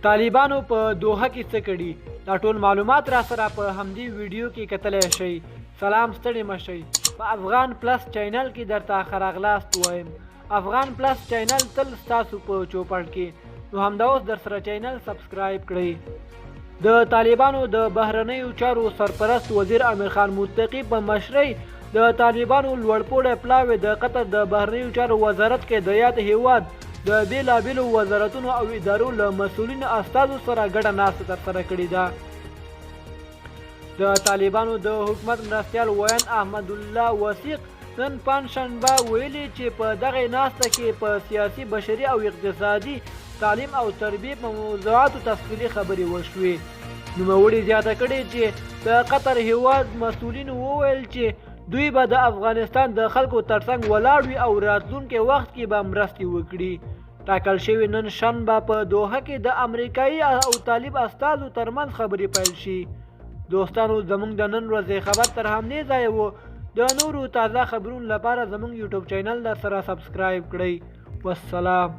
طالبانو په دوحه کې څه کړي؟ دا ټول معلومات را سره په همدې ویډیو کې کتلی شئ. سلام، ستړي مه شئ. په افغان پلس چینل کې درته ښه راغلاست وایم. افغان پلس چینل تل ستاسو په چوپړ کې، نو همدا اوس درسره چینل سبسکرایب کړئ. د طالبانو د بهرنیو چارو سرپرست وزیر امیر خان متقي په مشرۍ د طالبانو لوړپوړی پلاوی د قطر د بهرنیو چارو وزارت کې د یاد هیواد د بېلابېلو وزارتونو او ادارو له مسؤلینو استازو سره ګډه ناسته ترسره کړې ده. د طالبانو د حکومت مرستیال ویاند احمد الله وثیق نن پنجشنبه ویلي چې په دغې ناسته کې په سیاسي، بشري او اقتصادي، تعلیم او تربیې په موضوعاتو تفصیلي خبرې وشوې. نوموړي زیاته کړې چې د قطر هیواد مسؤلینو وویل چې دوی به د افغانستان د خلکو ترڅنګ ولاړ وي او راتلونکي وخت کې به مرستې وکړي. ټاکل شوې نن شنبه په دوحه کې د امریکایي او طالب استازو ترمنځ خبرې پیل شي. دوستانو، زموږ د نن ورځې خبر تر همدې ځایه وو. د نورو تازه خبرونو لپاره زموږ یوټیوب چینل در سره سبسکرایب کړئ. والسلام.